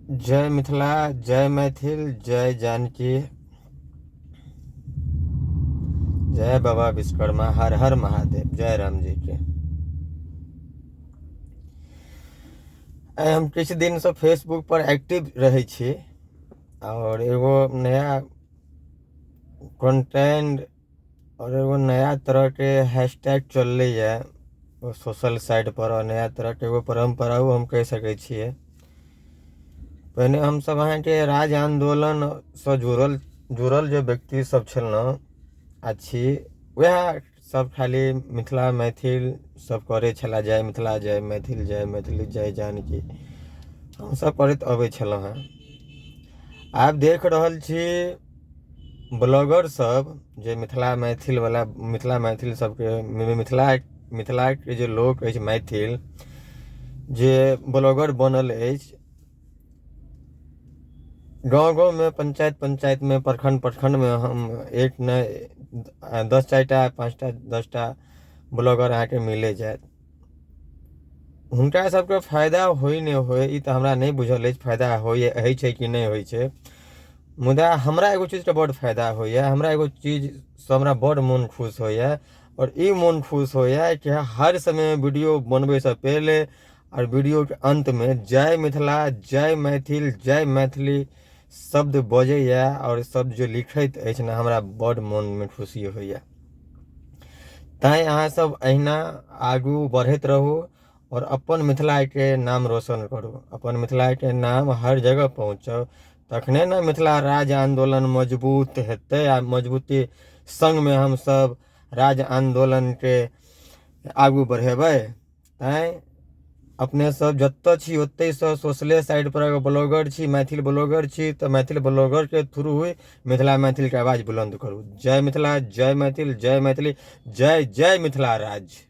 जय मिथिला जय मैथिल जय जानकी जय बाबा विश्वकर्मा हर हर महादेव जय राम जी के। आइ हम किछु दिनसँ फेसबुक पर एक्टिव रहै छी आओर एगो नया कंटेंट आओर एगो नया तरहके हैशटैग चललैए ओ सोशल साइटपर आओर नया तरहके एगो परम्पराओ हम कहि सकै छियै। पहिने हमसभ अहाँके राज आन्दोलनसँ जुड़ल जुड़ल जे व्यक्ति सभ छलहुँ आ छी, उएह सभ खाली मिथिला मैथिल सभ करै छलाह, जय मिथिला जय मैथिल जय मैथिली जय जानकी हमसभ करैत अबै छलहुँ हेँ। आब देख रहल छी ब्लॉगर सब जे मिथिला मैथिल वला मिथिला मैथिल सबके मिथिला मिथिलाके जे लोक अछि मैथिल जे ब्लॉगर बनल अछि गाँव गाँवमे पंचायत पंचायतमे प्रखण्ड प्रखण्डमे हम एक नहि 10 4टा 5टा 10टा ब्लॉगर अहाँके मिले जायत। हुनका सबके फायदा होइ नहि होइ ई तऽ हमरा नहि बुझल अछि, फायदा होइ छै कि नहि होइ छै, मुदा हमरा एगो चीजके बड्ड फायदा होइए। हमरा एगो चीजसँ हमरा बड्ड मोन खुश होइए आओर ई मोन खुश होइए कि हर समय वीडियो बनबैसँ पहिले आओर वीडियोके अन्तमे जय मिथिला जय मैथिल जय मैथिली शब्द बजैए आओर शब्द जे लिखैत अछि ने हमरा बड्ड मोनमे खुशी होइए। तैँ अहाँसभ अहिना आगू बढ़ैत रहू आओर अपन मिथिलाके नाम रोशन करू, अपन मिथिलाके नाम हर जगह पहुँचाउ, तखने ने मिथिला राज्य आन्दोलन मजबूत हेतै आ मजबूती सङ्गमे हमसभ राज्य आन्दोलनके आगू बढ़ेबै। तैँ अपने सब जतऽ छी ओतहिसँ सोशले साइटपर अगर ब्लॉगर छी, मैथिल ब्लॉगर छी, तऽ मैथिल ब्लॉगरके थ्रू मिथिला मैथिलके आवाज बुलन्द करू। जय मिथिला जय मैथिल जय मैथिली जय जय मिथिला राज्य।